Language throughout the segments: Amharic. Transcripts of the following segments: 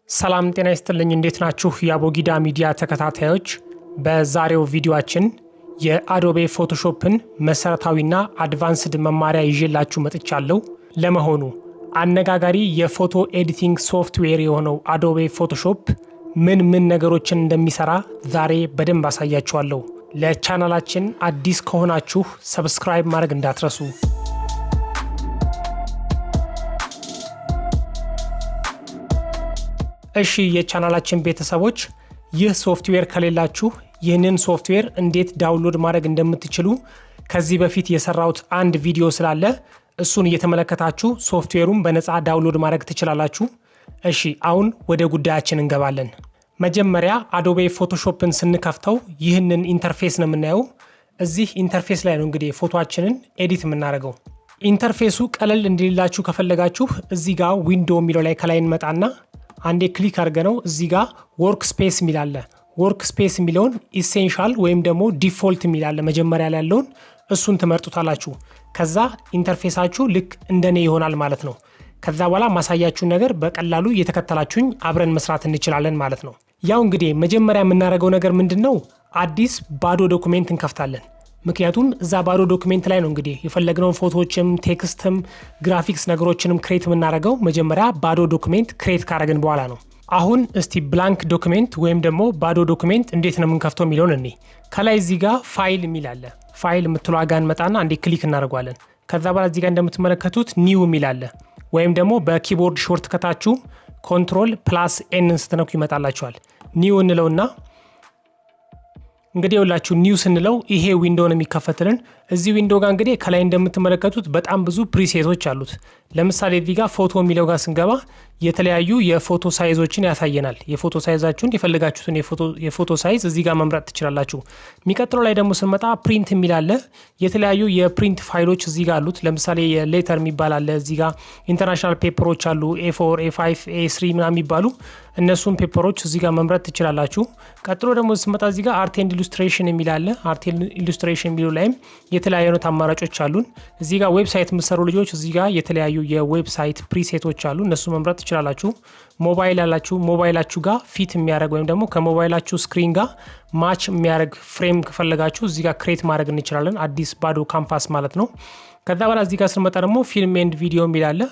ሰላም ጤና ይስጥልኝ። እንዴት ናችሁ? የአቦጊዳ ሚዲያ ተከታታዮች፣ በዛሬው ቪዲዮአችን የ Adobe Photoshop ን መሰረታዊና advanced መማሪያ ይዤላችሁ መጥቻለሁ። ለመሆኑ አነጋጋሪ የፎቶ editing software የሆነው Adobe Photoshop ምን ምን ነገሮችን እንደሚሰራ ዛሬ በደንብ አሳያችኋለሁ። ለቻናላችን አዲስ ከሆናችሁ subscribe ማድረግ እንዳትረሱ። እሺ የቻናላችን ቤተሰቦች፣ ይህ ሶፍትዌር ከሌላችሁ ይህንን ሶፍትዌር እንዴት download ማድረግ እንደምትችሉ ከዚህ በፊት የሰራሁት አንድ ቪዲዮ ስላለ እሱን እየተመለከታችሁ ሶፍትዌሩን በነፃ download ማድረግ ትችላላችሁ። እሺ፣ አሁን ወደ ጉዳያችን እንገባለን። መጀመሪያ Adobe Photoshop ን ስንከፍተው ይህንን interface ነው የምናየው። እዚህ interface ላይ ነው እንግዲህ ፎቶአችንን edit የምናደርገው። Interface ኡ ቀለል እንዲልላችሁ ከፈለጋችሁ እዚህ ጋር window የሚለው ላይ ከላይ እንመጣና አንዴ click አድርገነው እዚህ ጋር workspace የሚል አለ። Workspace የሚለውን essential ወይም ደግሞ default የሚል አለ፣ መጀመሪያ ላይ ያለውን እሱን ትመርጡታላችሁ። ከዛ interface ኣችሁ ልክ እንደኔ ይሆናል ማለት ነው። ከዛ በኋላ ማሳያችሁን ነገር በቀላሉ እየተከተላችሁኝ አብረን መስራት እንችላለን ማለት ነው። ያው እንግዲህ መጀመሪያ የምናደርገው ነገር ምንድን ነው? አዲስ ባዶ document እንከፍታለን። ምክንያቱም እዛ ባዶ document ላይ ነው እንግዲህ የፈለግነውን ፎቶዎችም text ም graphics ነገሮችንም create የምናደርገው፣ መጀመሪያ ባዶ document create ካደረግን በኋላ ነው። አሁን እስቲ blank document ወይም ደግሞ ባዶ document እንዴት ነው የምንከፍተው የሚለውን እኔ ከላይ እዚህ ጋር ፋይል የሚል አለ። ፋይል የምትለዋ ጋር እንመጣና አንዴ click እናደርጓለን። ከዛ በኋላ እዚህ ጋር እንደምትመለከቱት new የሚል አለ። ወይም ደግሞ በ keyboard shortcut ኣችሁ control plus N ን ስትነኩ ይመጣላችኋል። New እንለውና እንግዲህ የውላችሁ new ስንለው ይሄ window ነው የሚከፈትልን። እዚህ window ጋር እንግዲህ ከላይ እንደምትመለከቱት በጣም ብዙ preset ኦች አሉት። ለምሳሌ እዚህ ጋር ፎቶ የሚለው ጋር ስንገባ የተለያዩ የፎቶ size ኦችን ያሳየናል። የፎቶ size ኣችሁን፣ የፈለጋችሁትን የፎቶ size እዚህ ጋር መምረጥ ትችላላችሁ። የሚቀጥለው ላይ ደግሞ ስንመጣ print የሚል አለ። የተለያዩ የ print ፋይሎች እዚህ ጋር አሉት። ለምሳሌ የ letter የሚባል አለ። እዚህ ጋር international paper ኦች አሉ። A4፣ A5፣ A3 ምናምን የሚባሉ እነሱን paper ኦች እዚህ ጋር መምረጥ ትችላላችሁ። ቀጥሎ ደግሞ ስንመጣ እዚህ ጋር art and illustration የሚል አለ። Art and illustration የሚሉ ላይም የተለያዩ አይነት አማራጮች አሉን። እዚህ ጋር website የምትሰሩ ልጆች እዚህ ጋር የተለያዩ የ website preset ኦች አሉ። እነሱ መምረጥ ትችላላችሁ። ሞባይል ያላችሁ ሞባይላችሁ ጋር fit የሚያደርግ ወይም ደግሞ ከሞባይላችሁ screen ጋር match የሚያደርግ frame ከፈለጋችሁ እዚህ ጋር create ማድረግ እንችላለን። አዲስ ባዶ canvas ማለት ነው። ከዛ በኋላ እዚህ ጋር ስንመጣ ደግሞ film and video የሚል አለ።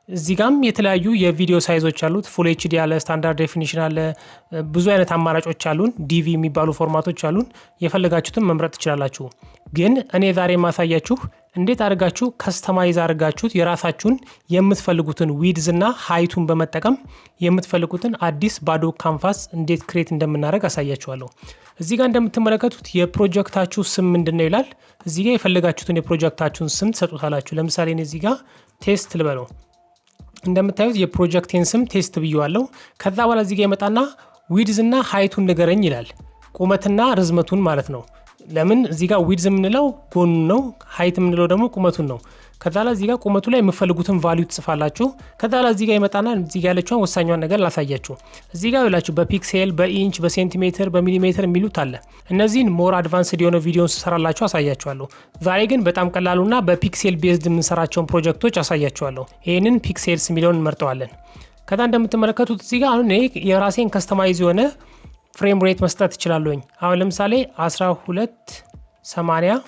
እዚህ ጋም የተለያዩ የቪዲዮ size ኦች አሉት። Full HD አለ፣ standard definition አለ፣ ብዙ አይነት አማራጮች አሉን። DV የሚባሉ format ኦች አሉን። የፈለጋችሁትን መምረጥ ትችላላችሁ። ግን እኔ ዛሬ የማሳያችሁ እንዴት አድርጋችሁ customize አድርጋችሁት የራሳችሁን የምትፈልጉትን width እና height ኡን በመጠቀም የምትፈልጉትን አዲስ ባዶ canvas እንዴት create እንደምናደርግ አሳያችኋለሁ። እዚህ ጋር እንደምትመለከቱት የፕሮጀክታችሁ ስም ምንድን ነው ይላል። እዚህ ጋር የፈለጋችሁትን የፕሮጀክታችሁን ስም ትሰጡታላችሁ። ለምሳሌ እኔ እዚህ ጋር test ልበለው። እንደምታዩት የፕሮጀክቴን ስም test ብየዋለሁ። ከዛ በኋላ እዚህ ጋር ይመጣና width እና height ኡን ንገረኝ ይላል። ቁመትና ርዝመቱን ማለት ነው። ለምን እዚህ ጋር width የምንለው ጎኑ ነው፣ height የምንለው ደግሞ ቁመቱን ነው። ከዛ ላይ እዚህ ጋር ቁመቱ ላይ የምትፈልጉትን value ትጽፋላችሁ። ከዛ ላይ እዚህ ጋር ይመጣና እዚህ ጋር ያለችውን ወሳኟን ነገር ላሳያችሁ። እዚህ ጋር ይላችሁ በ pixel፣ በኢንች፣ በሴንቲሜትር፣ በሚሊሜትር የሚሉት አለ። እነዚህን more advanced የሆነ ቪዲዮን ስሰራላችሁ አሳያችኋለሁ። ዛሬ ግን በጣም ቀላሉና በ pixel based የምንሰራቸውን ፕሮጀክቶች አሳያችኋለሁ። ይህንን pixels የሚለውን እንመርጠዋለን። ከዛ እንደምትመለከቱት እዚህ ጋር አሁን እኔ የራሴን customize የሆነ frame rate መስጠት እችላለሁኝ። አሁን ለምሳሌ 1280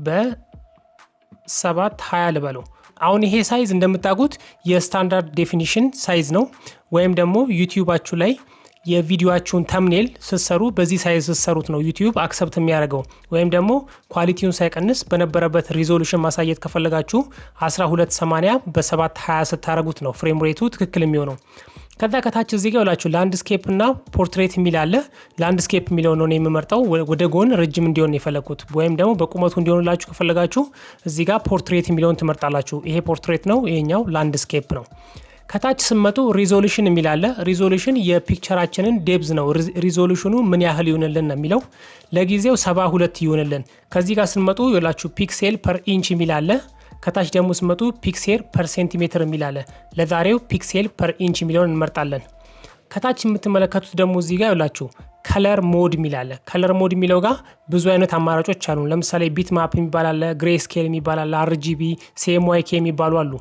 በ720 ልበለው። አሁን ይሄ size እንደምታውቁት የ standard definition size ነው። ወይም ደግሞ YouTube ኣችሁ ላይ የቪዲዮአችሁን thumbnail ስትሰሩ በዚህ size ስትሰሩት ነው YouTube accept የሚያደርገው። ወይም ደግሞ quality ውን ሳይቀንስ በነበረበት resolution ማሳየት ከፈለጋችሁ 1280 በ720 ስታደርጉት ነው frame rate ኡ ትክክል የሚሆነው። ከዛ ከታች እዚህ ጋር ይላችሁ landscape እና portrait የሚል አለ። Landscape የሚለው ነው የምመርጠው፣ ወደ ጎን ረጅም እንዲሆን የፈለግኩት። ወይም ደግሞ በቁመቱ እንዲሆንላችሁ ከፈለጋችሁ እዚህ ጋር portrait የሚለውን ትመርጣላችሁ። ይሄ portrait ነው፣ ይሄኛው landscape ነው። ከታች ስትመጡ resolution የሚል አለ። Resolution የ picture ኣችንን depth ነው። Resolution ኑ ምን ያህል ይሁንልን ነው የሚለው። ለጊዜው 72 ይሁንልን። ከዚህ ጋር ስትመጡ ይላችሁ pixel per inch የሚል አለ። ከታች ደግሞ ስትመጡ pixel per centimeter የሚል አለ። ለዛሬው pixel per inch የሚለውን እንመርጣለን። ከታች የምትመለከቱት ደግሞ እዚህ ጋር ይላችሁ color mode የሚል አለ። Color mode የሚለው ጋር ብዙ አይነት አማራጮች አሉ። ለምሳሌ bitmap የሚባል አለ፣ grayscale የሚባል አለ፣ RGB፣ CMYK የሚባሉ አሉ።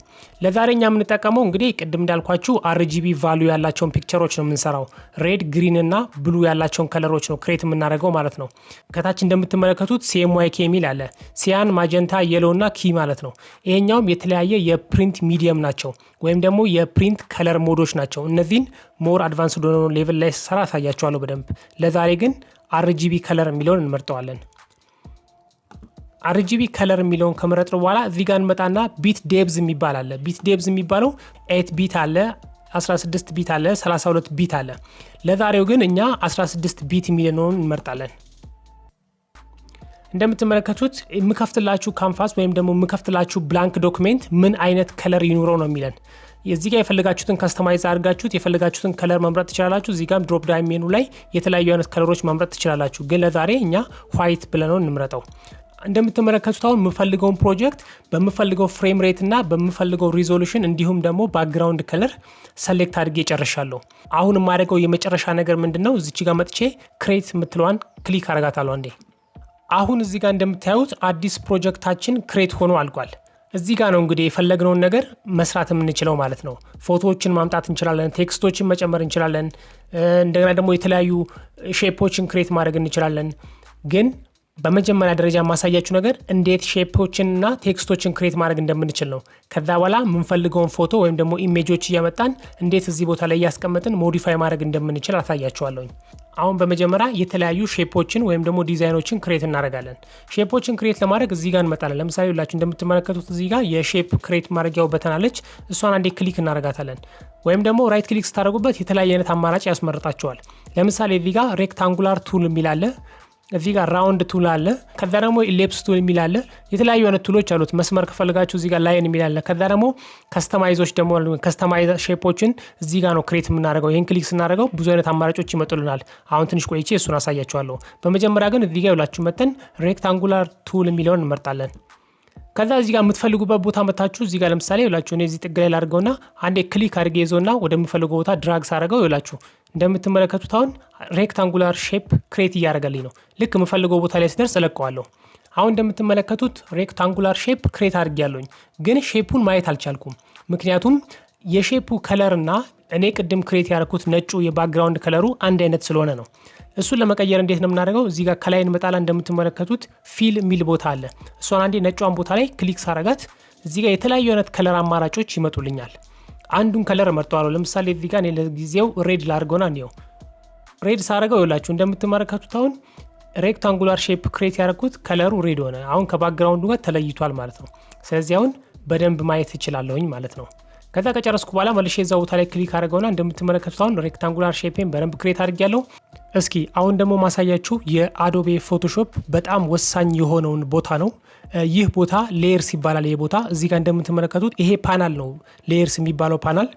ለዛሬ እኛ የምንጠቀመው እንግዲህ ቅድም እንዳልኳችሁ RGB value ያላቸውን picture ኦች ነው የምንሰራው። Red፣ green እና blue ያላቸውን color ኦች ነው create የምናደርገው ማለት ነው። ከታች እንደምትመለከቱት CMYK የሚል አለ። Cyan፣ magenta፣ yellow እና key ማለት ነው። ይሄኛውም የተለያየ የ print medium ናቸው ወይም ደግሞ የ print color mode ኦች ናቸው። እነዚህን more advanced ሆነ level ላይ ስሰራ አሳያችኋለሁ በደንብ። ለዛሬ ግን RGB color የሚለውን እንመርጠዋለን። RGB color የሚለውን ከመረጥን በኋላ እዚህ ጋር እንመጣና bit depth የሚባል አለ። Bit depth የሚባለው 8 bit አለ፣ 16 bit አለ፣ 32 bit አለ። ለዛሬው ግን እኛ 16 bit የሚለውን እንመርጣለን። እንደምትመለከቱት የምከፍትላችሁ canvas ወይም ደግሞ የምከፍትላችሁ blank document ምን አይነት color ይኑረው ነው የሚለን። እዚህ ጋር የፈለጋችሁትን customize አድርጋችሁት የፈለጋችሁትን color መምረጥ ትችላላችሁ። እዚህ ጋርም drop down menu ላይ የተለያዩ አይነት color ኦች መምረጥ ትችላላችሁ። ግን ለዛሬ እኛ white ብለነው እንምረጠው። እንደምትመለከቱት አሁን የምፈልገውን ፕሮጀክት በምፈልገው frame rate እና በምፈልገው resolution እንዲሁም ደግሞ background color select አድርጌ ጨርሻለሁ። አሁን የማደርገው የመጨረሻ ነገር ምንድን ነው? እዚች ጋር መጥቼ create የምትለዋን click አረጋታለሁ አንዴ። አሁን እዚህ ጋር እንደምታዩት አዲስ ፕሮጀክታችን create ሆኖ አልቋል። እዚህ ጋር ነው እንግዲህ የፈለግነውን ነገር መስራት የምንችለው ማለት ነው። ፎቶዎችን ማምጣት እንችላለን፣ text ኦችን መጨመር እንችላለን። እንደገና ደግሞ የተለያዩ shape ኦችን create ማድረግ እንችላለን። ግን በመጀመሪያ ደረጃ የማሳያችሁ ነገር እንዴት shape ኦችንና text ኦችን create ማድረግ እንደምንችል ነው። ከዛ በኋላ የምንፈልገውን ፎቶ ወይም ደግሞ image ኦች እያመጣን እንዴት እዚህ ቦታ ላይ እያስቀመጥን modify ማድረግ እንደምንችል አሳያችኋለሁኝ። አሁን በመጀመሪያ የተለያዩ shape ኦችን ወይም ደግሞ design ኦችን create እናደርጋለን። Shape ኦችን create ለማድረግ እዚህ ጋር እንመጣለን። ለምሳሌ ሁላችሁ እንደምትመለከቱት እዚህ ጋር የ shape create ማድረጊያው button አለች። እሷን አንዴ click እናደርጋታለን። ወይም ደግሞ right click ስታደርጉበት የተለያየ አይነት አማራጭ ያስመርጣችኋል። ለምሳሌ እዚህ ጋር rectangular tool የሚል አለ። እዚህ ጋር round tool አለ። ከዛ ደግሞ ellipse tool የሚል አለ። የተለያዩ አይነት tool ኦች አሉት። መስመር ከፈለጋችሁ እዚህ ጋር line የሚል አለ። ከዛ ደግሞ customize ኦች ደግሞ customize shape ኦችን እዚህ ጋር ነው create የምናደርገው። ይህን click ስናደርገው ብዙ አይነት አማራጮች ይመጡልናል። አሁን ትንሽ ቆይቼ እሱን አሳያችኋለሁ። በመጀመሪያ ግን እዚህ ጋር ይውላችሁ መተን rectangular tool የሚለውን እንመርጣለን። ከዛ እዚህ ጋር የምትፈልጉበት ቦታ መታችሁ እዚህ ጋር ለምሳሌ ይውላችሁ እኔ እዚህ ጥግ ላይ ላድርገውና አንዴ click አድርጌ ይዘውና ወደምፈልገው ቦታ drag ሳደርገው ይውላችሁ እንደምትመለከቱት አሁን rectangular shape create እያደረገልኝ ነው። ልክ የምፈልገው ቦታ ላይ ስደርስ እለቀዋለሁ። አሁን እንደምትመለከቱት rectangular shape create አድርጌያለሁኝ፣ ግን shape ኡን ማየት አልቻልኩም። ምክንያቱም የ shape ኡ color እና እኔ ቅድም create ያደረኩት ነጩ የ background color ኡ አንድ አይነት ስለሆነ ነው። እሱን ለመቀየር እንዴት ነው የምናደርገው? እዚህ ጋር ከላይ እንመጣላ እንደምትመለከቱት fill የሚል ቦታ አለ። እሷን አንዴ ነጯን ቦታ ላይ click ሳረጋት እዚህ ጋር የተለያዩ አይነት color አማራጮች ይመጡልኛል። አንዱን color እመርጠዋለሁ። ለምሳሌ እዚህ ጋር እኔ ለጊዜው red ላድርገውና እንየው። Red ሳረገው ይኸውላችሁ እንደምትመለከቱት አሁን rectangular shape create ያደረኩት color ኡ red ሆነ። አሁን ከ background ኡ ጋር ተለይቷል ማለት ነው። ስለዚህ አሁን በደንብ ማየት እችላለሁኝ ማለት ነው። ከዛ ከጨረስኩ በኋላ መልሼ እዛ ቦታ ላይ click አድርገውና እንደምትመለከቱት አሁን rectangular shape ኤን በደንብ create አድርጌያለሁ። እስኪ አሁን ደግሞ ማሳያችሁ የ Adobe Photoshop በጣም ወሳኝ የሆነውን ቦታ ነው። ይህ ቦታ layers ይባላል። ይህ ቦታ እዚህ ጋር እንደምትመለከቱት ይሄ ፓናል ነው፣ layers የሚባለው ፓናል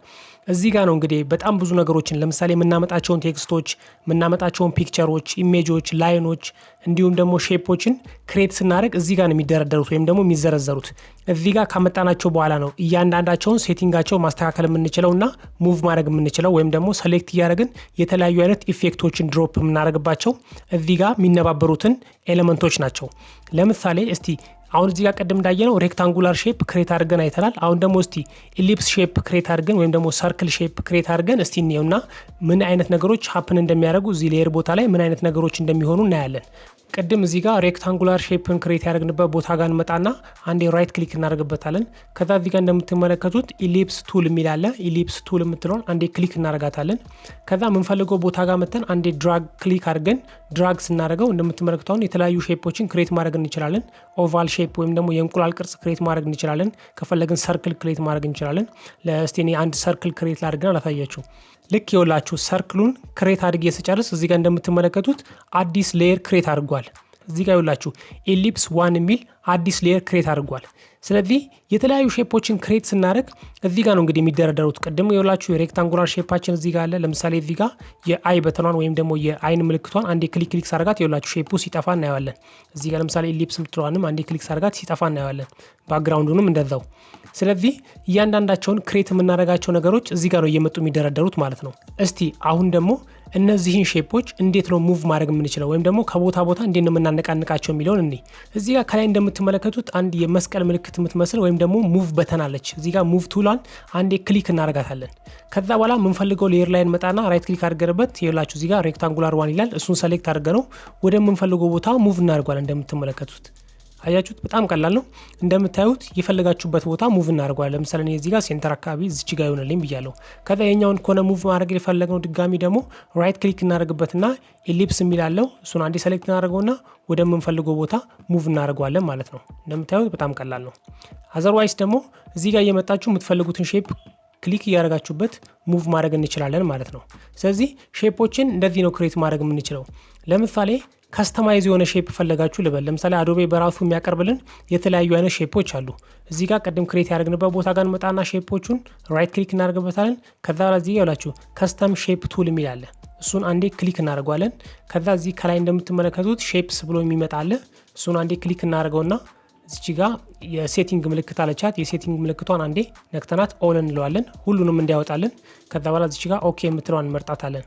እዚህ ጋር ነው። እንግዲህ በጣም ብዙ ነገሮችን ለምሳሌ የምናመጣቸውን text ኦች፣ የምናመጣቸውን picture ኦች፣ image ኦች፣ line ኦች እንዲሁም ደግሞ shape ኦችን create ስናደርግ እዚህ ጋር ነው የሚደረደሩት ወይም ደግሞ የሚዘረዘሩት። እዚህ ጋር ካመጣናቸው በኋላ ነው እያንዳንዳቸውን setting ኣቸው ማስተካከል የምንችለው እና move ማድረግ የምንችለው ወይም ደግሞ select እያደረግን የተለያዩ አይነት effect ኦችን drop የምናደርግባቸው እዚህ ጋር የሚነባበሩትን element ኦች ናቸው። ለምሳሌ እስቲ አሁን እዚህ ጋር ቀደም እንዳየነው rectangular shape create አድርገን አይተናል። አሁን ደግሞ እስቲ ellipse shape create አድርገን ወይም ደግሞ circle shape create አድርገን እስቲ እንየውና ምን አይነት ነገሮች happen እንደሚያደርጉ እዚህ layer ቦታ ላይ ምን አይነት ነገሮች እንደሚሆኑ እናያለን። ቅድም እዚህ ጋር rectangular shape ን create ያደረግንበት ቦታ ጋር እንመጣና አንዴ right click እናደርግበታለን። ከዛ እዚህ ጋር እንደምትመለከቱት ellipse tool የሚል አለ። Ellipse tool የምትለውን አንዴ click እናደርጋታለን። ከዛ የምንፈልገው ቦታ ጋር መተን አንዴ drag click አድርገን drag ስናደርገው እንደምትመለከቱት አሁን የተለያዩ shape ኦችን create ማድረግ እንችላለን። Oval shape ወይም ደግሞ የእንቁላል ቅርጽ create ማድረግ እንችላለን። ከፈለግን circle create ማድረግ እንችላለን። ለእስቲ እኔ አንድ circle create ላድርግና ላሳያችሁ። ልክ ይኸውላችሁ circle ኡን create አድርጌ ስጨርስ እዚህ ጋር እንደምትመለከቱት አዲስ layer create አድርጓል። እዚህ ጋር ይኸውላችሁ ellipse one የሚል አዲስ layer create አድርጓል። ስለዚህ የተለያዩ shape ኦችን create ስናደርግ እዚህ ጋር ነው እንግዲህ የሚደረደሩት። ቅድም ይኸውላችሁ የ rectangular shape ኣችን እዚህ ጋር አለ። ለምሳሌ እዚህ ጋር የ eye button ኗን ወይም ደግሞ የአይን ምልክቷን አንዴ click click ሳደርጋት ይኸውላችሁ shape ኡ ሲጠፋ እናየዋለን። እዚህ ጋር ለምሳሌ ellipse ምትለዋንም አንዴ click ሳደርጋት ሲጠፋ እናየዋለን። Background ኡንም እንደዛው። ስለዚህ እያንዳንዳቸውን create የምናደርጋቸው ነገሮች እዚህ ጋር ነው እየመጡ የሚደረደሩት ማለት ነው። እስቲ አሁን ደግሞ እነዚህን shape ኦች እንዴት ነው move ማድረግ የምንችለው ወይም ደግሞ ከቦታ ቦታ እንዴት ነው የምናነቃንቃቸው የሚለውን እኔ እዚህ ጋር ከላይ እንደምትመለከቱት አንድ የመስቀል ምልክት የምትመስል ወይም ደግሞ move button አለች። እዚህ ጋር move tool ኧን አንዴ click እናደርጋታለን። ከዛ በኋላ የምንፈልገው layer ላይ እንመጣና right click አድርገንበት ይኸውላችሁ እዚህ ጋር rectangular one ይላል። እሱን select አድርገነው ወደምንፈልገው ቦታ move እናደርገዋለን። እንደምትመለከቱት አያችሁት፣ በጣም ቀላል ነው። እንደምታዩት የፈለጋችሁበት ቦታ move እናደርገዋለን። ለምሳሌ እኔ እዚህ ጋር center አካባቢ እዚች ጋር ይሆንልኝ ብያለሁ። ከዛ የኛውን ከሆነ move ማድረግ የፈለግነው ድጋሚ ደግሞ right click እናደርግበትና ellipse የሚል አለው። እሱን አንዴ select እናደርገውና ወደምንፈልገው ቦታ move እናደርገዋለን ማለት ነው። እንደምታዩት በጣም ቀላል ነው። Otherwise ደግሞ እዚህ ጋር እየመጣችሁ የምትፈልጉትን shape click እያደረጋችሁበት move ማድረግ እንችላለን ማለት ነው። ስለዚህ shape ኦችን እንደዚህ ነው create ማድረግ የምንችለው። ለምሳሌ customize የሆነ shape ፈለጋችሁ ልበል። ለምሳሌ Adobe በራሱ የሚያቀርብልን የተለያዩ አይነት shape ኦች አሉ። እዚህ ጋር ቅድም create ያደረግንበት ቦታ ጋር እንመጣና shape ኦቹን right click እናደርግበታለን። ከዛ በኋላ እዚህ ያላችሁ custom shape tool የሚል አለ። እሱን አንዴ click እናደርገዋለን። ከዛ እዚህ ከላይ እንደምትመለከቱት shapes ብሎ የሚመጣ አለ። እሱን አንዴ click እናደርገውና እዚች ጋ የ setting ምልክት አለቻት። የ setting ምልክቷን አንዴ ነክተናት all እንለዋለን፣ ሁሉንም እንዲያወጣልን። ከዛ በኋላ እዚች ጋ okay የምትለዋን እንመርጣታለን።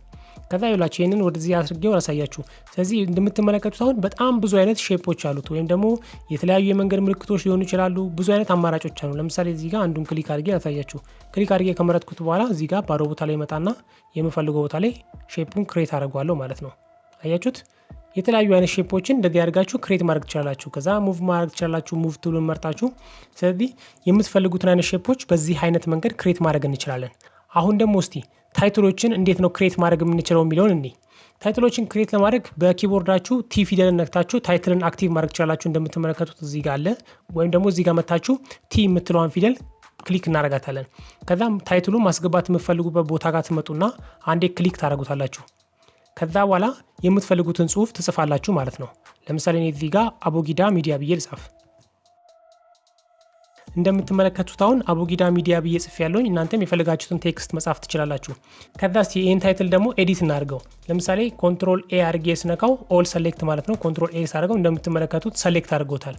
ከዛ ይላችሁ ይህንን ወደዚህ አድርጌው ላሳያችሁ። ስለዚህ እንደምትመለከቱት አሁን በጣም ብዙ አይነት shape ኦች አሉት፣ ወይም ደግሞ የተለያዩ የመንገድ ምልክቶች ሊሆኑ ይችላሉ። ብዙ አይነት አማራጮች አሉ። ለምሳሌ እዚህ ጋር አንዱን click አድርጌ ላሳያችሁ። Click አድርጌ ከመረጥኩት በኋላ እዚህ ጋር ባዶ ቦታ ላይ መጣና የምፈልገው ቦታ ላይ shape ኡን create አድርገዋለሁ ማለት ነው። አያችሁት? የተለያዩ አይነት shape ኦችን እንደዚህ አድርጋችሁ create ማድረግ ትችላላችሁ። ከዛ move ማድረግ ትችላላችሁ፣ move tool ኡን መርጣችሁ። ስለዚህ የምትፈልጉትን አይነት shape ኦች በዚህ አይነት መንገድ create ማድረግ እንችላለን። አሁን ደግሞ እስቲ title ኦችን እንዴት ነው create ማድረግ የምንችለው የሚለውን እኔ title ኦችን create ለማድረግ በ keyboard ኣችሁ T ፊደልን ነክታችሁ title ን active ማድረግ ትችላላችሁ። እንደምትመለከቱት እዚህ ጋር አለ። ወይም ደግሞ እዚህ ጋር መታችሁ T የምትለዋን ፊደል click እናደርጋታለን። ከዛም title ኡን ማስገባት የምትፈልጉበት ቦታ ጋር ትመጡና አንዴ click ታደርጉታላችሁ። ከዛ በኋላ የምትፈልጉትን ጽሁፍ ትጽፋላችሁ ማለት ነው። ለምሳሌ እኔ እዚህ ጋር አቦጊዳ ሚዲያ ብዬ ልጻፍ። እንደምትመለከቱት አሁን አቦጊዳ ሚዲያ ብዬ ጽፌ ያለሁኝ፣ እናንተም የፈለጋችሁትን text መጻፍ ትችላላችሁ። ከዛ እስቲ ይህን title ደግሞ edit እናድርገው። ለምሳሌ control A አድርጌ ስነካው all select ማለት ነው። Control A ሳደርገው እንደምትመለከቱት select አድርጎታል።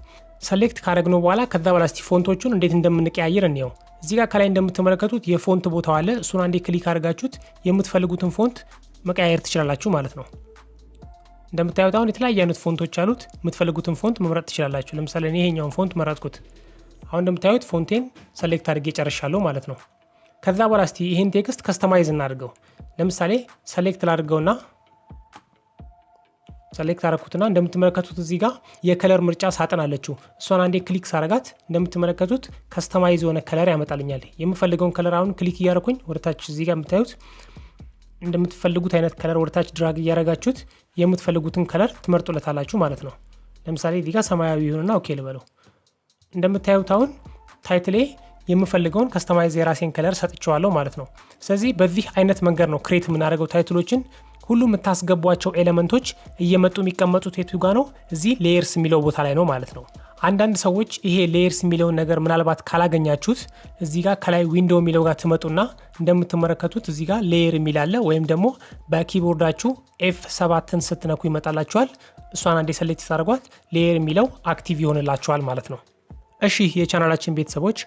Select ካደረግነው በኋላ ከዛ በኋላ እስቲ font ኦቹን እንዴት እንደምንቀያየር እንየው። እዚህ ጋር ከላይ እንደምትመለከቱት የ font ቦታው አለ። እሱን አንዴ click አድርጋችሁት የምትፈልጉትን font መቀያየር ትችላላችሁ ማለት ነው። እንደምታዩት አሁን የተለያዩ አይነት font ኦች አሉት። የምትፈልጉትን font መምረጥ ትችላላችሁ። ለምሳሌ እኔ ይሄኛውን font መረጥኩት። አሁን እንደምታዩት font ኤን select አድርጌ ጨርሻለሁ ማለት ነው። ከዛ በኋላ እስቲ ይህን text customize እናድርገው። ለምሳሌ select ላድርገውና select አደረኩትና እንደምትመለከቱት እዚህ ጋር የ color ምርጫ ሳጥን አለችው። እሷን አንዴ click ሳረጋት እንደምትመለከቱት customize የሆነ color ያመጣልኛል። የምፈልገውን color አሁን click እያደረኩኝ ወደታች እዚህ ጋር የምታዩት እንደምትፈልጉት አይነት color ወደታች drag እያደረጋችሁት የምትፈልጉትን color ትመርጡለታላችሁ ማለት ነው። ለምሳሌ እዚህ ጋር ሰማያዊ ይሁንና okay ልበለው። እንደምታዩት አሁን title ኤ የምፈልገውን customize የራሴን color ሰጥቼዋለሁ ማለት ነው። ስለዚህ በዚህ አይነት መንገድ ነው create የምናደርገው title ኦችን። ሁሉ የምታስገቧቸው element ኦች እየመጡ የሚቀመጡት የቱ ጋ ነው? እዚህ layers የሚለው ቦታ ላይ ነው ማለት ነው። አንዳንድ ሰዎች ይሄ layers የሚለውን ነገር ምናልባት ካላገኛችሁት እዚህ ጋር ከላይ window የሚለው ጋር ትመጡና እንደምትመለከቱት እዚህ ጋር layer የሚል አለ። ወይም ደግሞ በ keyboard ኣችሁ F 7ን ስትነኩ ይመጣላችኋል። እሷን አንዴ select ስታደርጓት layer የሚለው active ይሆንላችኋል ማለት ነው። እሺ የቻናላችን ቤተሰቦች፣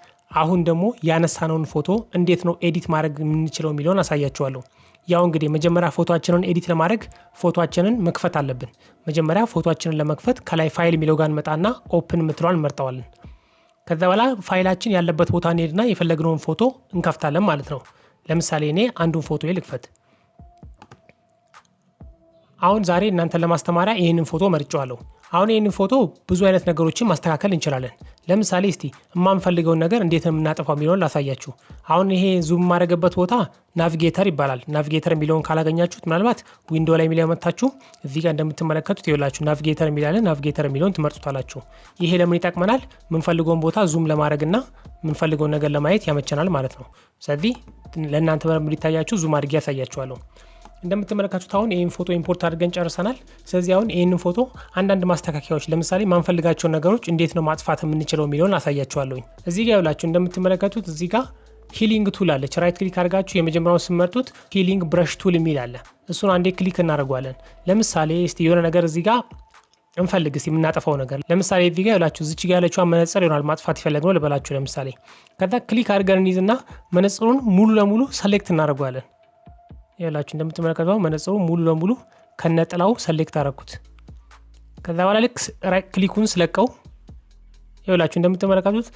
አሁን ደግሞ ያነሳነውን ፎቶ እንዴት ነው edit ማድረግ የምንችለው የሚለውን አሳያችኋለሁ። ያው እንግዲህ መጀመሪያ ፎቶአችንን edit ለማድረግ ፎቶአችንን መክፈት አለብን። መጀመሪያ ፎቶአችንን ለመክፈት ከላይ ፋይል የሚለው ጋር እንመጣና open የምትለዋን እንመርጠዋለን። ከዛ በኋላ ፋይላችን ያለበት ቦታ እንሄድና የፈለግነውን ፎቶ እንከፍታለን ማለት ነው። ለምሳሌ እኔ አንዱን ፎቶ ልክፈት። አሁን ዛሬ እናንተን ለማስተማሪያ ይህንን ፎቶ መርጬዋለሁ። አሁን ይህንን ፎቶ ብዙ አይነት ነገሮችን ማስተካከል እንችላለን። ለምሳሌ እስቲ የማንፈልገውን ነገር እንዴት ነው የምናጠፋው የሚለውን ላሳያችሁ። አሁን ይሄ zoom የማደርግበት ቦታ navigator ይባላል። Navigator የሚለውን ካላገኛችሁት ምናልባት window ላይ የሚለው መታችሁ እዚህ ጋር እንደምትመለከቱት ይኸውላችሁ navigator የሚል አለ። Navigator የሚለውን ትመርጡታላችሁ። ይሄ ለምን ይጠቅመናል? የምንፈልገውን ቦታ zoom ለማድረግና የምንፈልገውን ነገር ለማየት ያመቸናል ማለት ነው። ስለዚህ ለእናንተ በደንብ እንዲታያችሁ zoom አድርጌ ያሳያችኋለሁ። እንደምትመለከቱት አሁን ይህን ፎቶ import አድርገን ጨርሰናል። ስለዚህ አሁን ይህንን ፎቶ አንዳንድ ማስተካከያዎች ለምሳሌ ማንፈልጋቸውን ነገሮች እንዴት ነው ማጥፋት የምንችለው የሚለውን አሳያችኋለሁኝ። እዚህ ጋር ይኸውላችሁ እንደምትመለከቱት እዚህ ጋር healing tool አለች። Right click አድርጋችሁ የመጀመሪያውን ስትመርጡት healing brush tool የሚል አለ። እሱን አንዴ click እናደርገዋለን። ለምሳሌ እስቲ የሆነ ነገር እዚህ ጋር እንፈልግ እስቲ የምናጠፋው ነገር። ለምሳሌ እዚህ ጋር ይኸውላችሁ እዚች ጋር ያለችዋን መነጽር ይሆናል ማጥፋት የፈለግነው ልበላችሁ። ለምሳሌ ከዛ click አድርገን እንይዝና መነጽሩን ሙሉ ለሙሉ select እናደርገዋለን። ይኸውላችሁ እንደምትመለከተው መነጽሩ ሙሉ ለሙሉ ከነጥላው select አረኩት። ከዛ በኋላ ልክ right click ኡን ስለቀው ይኸውላችሁ እንደምትመለከቱት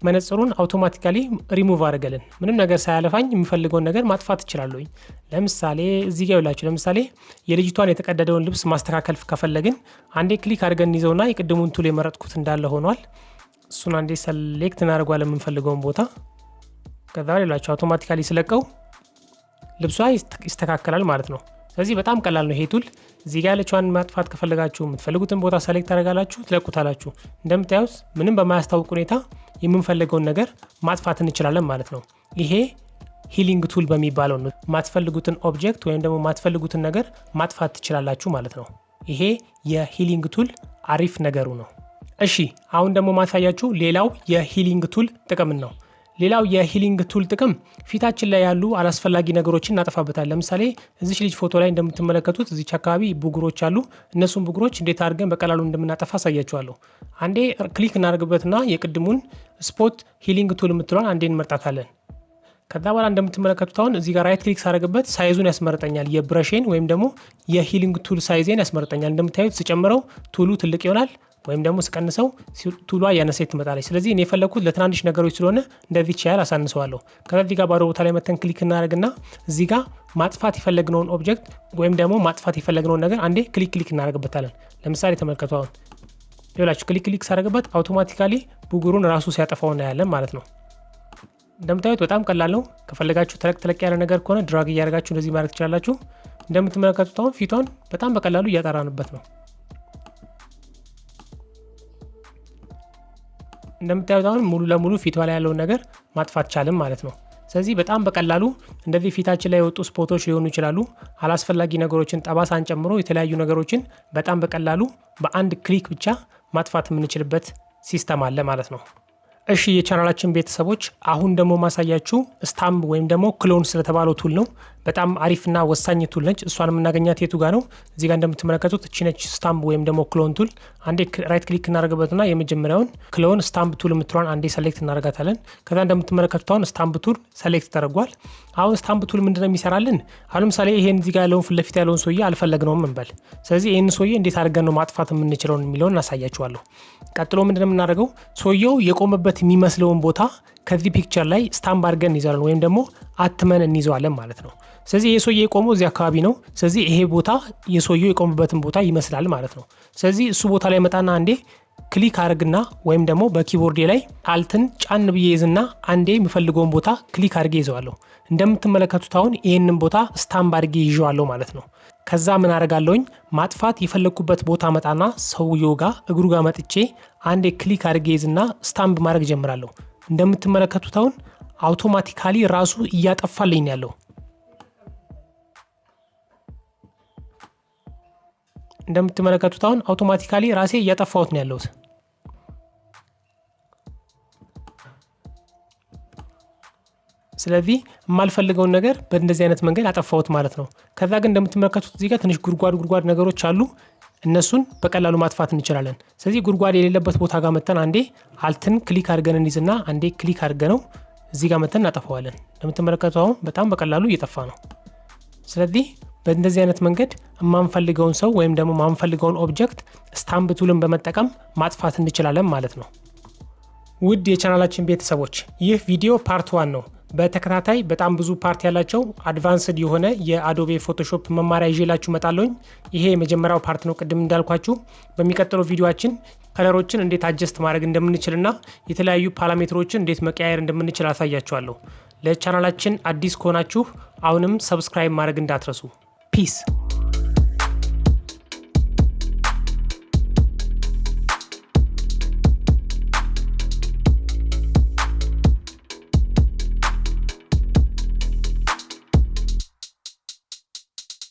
መነጽሩን አውቶማቲካሊ ሪሙቭ አድርገልን ምንም ነገር ሳያለፋኝ የምፈልገውን ነገር ማጥፋት እችላለሁኝ። ለምሳሌ እዚህ ጋር ይኸውላችሁ ለምሳሌ የልጅቷን የተቀደደውን ልብስ ማስተካከል ከፈለግን አንዴ click አድርገን እንይዘውና የቅድሙን tool የመረጥኩት እንዳለ ሆኗል። እሱን አንዴ select እናደርገዋለን የምንፈልገውን ቦታ። ከዛ ይኸውላችሁ automatically ስለቀው ልብሷ ይስተካከላል ማለት ነው። ስለዚህ በጣም ቀላል ነው ይሄ tool። እዚህ ጋር ያለችዋን ማጥፋት ከፈለጋችሁ የምትፈልጉትን ቦታ select ታደርጋላችሁ፣ ትለቁታላችሁ። እንደምታዩት ምንም በማያስታውቅ ሁኔታ የምንፈልገውን ነገር ማጥፋት እንችላለን ማለት ነው። ይሄ healing tool በሚባለው ነው። የማትፈልጉትን object ወይም ደግሞ የማትፈልጉትን ነገር ማጥፋት ትችላላችሁ ማለት ነው። ይሄ የ healing tool አሪፍ ነገሩ ነው። እሺ፣ አሁን ደግሞ ማሳያችሁ ሌላው የ healing tool ጥቅም ነው። ሌላው የ healing tool ጥቅም ፊታችን ላይ ያሉ አላስፈላጊ ነገሮችን እናጠፋበታል። ለምሳሌ እዚች ልጅ ፎቶ ላይ እንደምትመለከቱት እዚች አካባቢ ብጉሮች አሉ። እነሱን ብጉሮች እንዴት አድርገን በቀላሉ እንደምናጠፋ አሳያችኋለሁ። አንዴ click እናደርግበትና የቅድሙን spot healing tool የምትለዋን አንዴ እንመርጣታለን። ከዛ በኋላ እንደምትመለከቱት አሁን እዚህ ጋር right click ሳደርግበት size ኡን ያስመርጠኛል። የ brush ኤን ወይም ደግሞ የ healing tool size ኤን ያስመርጠኛል። እንደምታዩት ስጨምረው tool ኡ ትልቅ ይሆናል ወይም ደግሞ ስቀንሰው tool ዋ እያነሰች ትመጣለች። ስለዚህ እኔ የፈለግኩት ለትናንሽ ነገሮች ስለሆነ እንደዚህ ያህል አሳንሰዋለሁ። ከዛ እዚህ ጋር ባዶ ቦታ ላይ መተን click እናደርግና እዚህ ጋር ማጥፋት የፈለግነውን object ወይም ደግሞ ማጥፋት የፈለግነውን ነገር አንዴ click click እናደርግበታለን። ለምሳሌ ተመልከቱ። አሁን ይኸውላችሁ click click ሳደርግበት automatically ብጉሩን ራሱ ሲያጠፋው እናያለን ማለት ነው። እንደምታዩት በጣም ቀላል ነው። ከፈለጋችሁ ተለቅ ተለቅ ያለ ነገር ከሆነ drag እያደረጋችሁ እንደዚህ ማድረግ ትችላላችሁ። እንደምትመለከቱት አሁን ፊቷን በጣም በቀላሉ እያጠራንበት ነው። እንደምታዩት አሁን ሙሉ ለሙሉ ፊቷ ላይ ያለውን ነገር ማጥፋት ቻልን ማለት ነው። ስለዚህ በጣም በቀላሉ እንደዚህ ፊታችን ላይ የወጡ spot ኦች ሊሆኑ ይችላሉ፣ አላስፈላጊ ነገሮችን ጠባሳን ጨምሮ የተለያዩ ነገሮችን በጣም በቀላሉ በአንድ click ብቻ ማጥፋት የምንችልበት system አለ ማለት ነው። እሺ የቻናላችን ቤተሰቦች፣ አሁን ደግሞ ማሳያችሁ stamp ወይም ደግሞ clone ስለተባለው tool ነው። በጣም አሪፍና ወሳኝ tool ነች። እሷን የምናገኛት የቱ ጋ ነው? እዚህ ጋር እንደምትመለከቱት እቺ ነች stamp ወይም ደግሞ clone tool። አንዴ right click እናደርግበትና የመጀመሪያውን clone stamp tool የምትለዋን አንዴ select እናደርጋታለን። ከዛ እንደምትመለከቱት አሁን stamp tool select ተደርጓል። አሁን stamp tool ምንድነው የሚሰራልን? አሁን ለምሳሌ ይሄን እዚህ ጋር ያለውን ፊት ለፊት ያለውን ሰውዬ አልፈለግነውም እንበል። ስለዚህ ይህን ሰውዬ እንዴት አድርገን ነው ማጥፋት የምንችለውን የሚለውን እናሳያችኋለሁ። ቀጥሎ ምንድነው የምናደርገው? ሰውየው የቆመበት የሚመስለውን ቦታ ከዚህ picture ላይ stamp አድርገን እንይዘዋለን ወይም ደግሞ አትመን እንይዘዋለን ማለት ነው። ስለዚህ ይሄ ሰውዬ የቆመው እዚህ አካባቢ ነው። ስለዚህ ይሄ ቦታ የሰውየው የቆመበትን ቦታ ይመስላል ማለት ነው። ስለዚህ እሱ ቦታ ላይ መጣና አንዴ click አድርግና ወይም ደግሞ በ keyboard ኤ ላይ Alt ን ጫን ብዬ ይዝና አንዴ የምፈልገውን ቦታ click አድርጌ ይዘዋለሁ። እንደምትመለከቱት አሁን ይህንን ቦታ stamp አድርጌ ይዤዋለሁ ማለት ነው። ከዛ ምን አደርጋለሁኝ? ማጥፋት የፈለግኩበት ቦታ መጣና ሰውየው ጋር እግሩ ጋር መጥቼ አንዴ click አድርጌ ይዝና stamp ማድረግ ጀምራለሁ። እንደምትመለከቱት አሁን automatically ራሱ እያጠፋልኝ ያለው። እንደምትመለከቱት አሁን automatically ራሴ እያጠፋሁት ነው ያለሁት። ስለዚህ የማልፈልገውን ነገር በእንደዚህ አይነት መንገድ አጠፋሁት ማለት ነው። ከዛ ግን እንደምትመለከቱት እዚህ ጋር ትንሽ ጉድጓድ ጉድጓድ ነገሮች አሉ። እነሱን በቀላሉ ማጥፋት እንችላለን። ስለዚህ ጉድጓድ የሌለበት ቦታ ጋር መተን አንዴ Alt ን click አድርገን እንይዝና አንዴ click አድርገነው እዚህ ጋር መተን እናጠፋዋለን። እንደምትመለከቱት አሁን በጣም በቀላሉ እየጠፋ ነው። ስለዚህ በእንደዚህ አይነት መንገድ የማንፈልገውን ሰው ወይም ደግሞ የማንፈልገውን object stamp tool ን በመጠቀም ማጥፋት እንችላለን ማለት ነው። ውድ የቻናላችን ቤተሰቦች፣ ይህ ቪዲዮ part 1 ነው። በተከታታይ በጣም ብዙ part ያላቸው advanced የሆነ የ Adobe Photoshop መማሪያ ይዤላችሁ እመጣለሁኝ። ይሄ የመጀመሪያው part ነው። ቅድም እንዳልኳችሁ በሚቀጥለው ቪዲዮአችን color ኦችን እንዴት adjust ማድረግ እንደምንችልና የተለያዩ parameter ኦችን እንዴት መቀያየር እንደምንችል አሳያችኋለሁ። ለቻናላችን አዲስ ከሆናችሁ አሁንም subscribe ማድረግ እንዳትረሱ። Peace.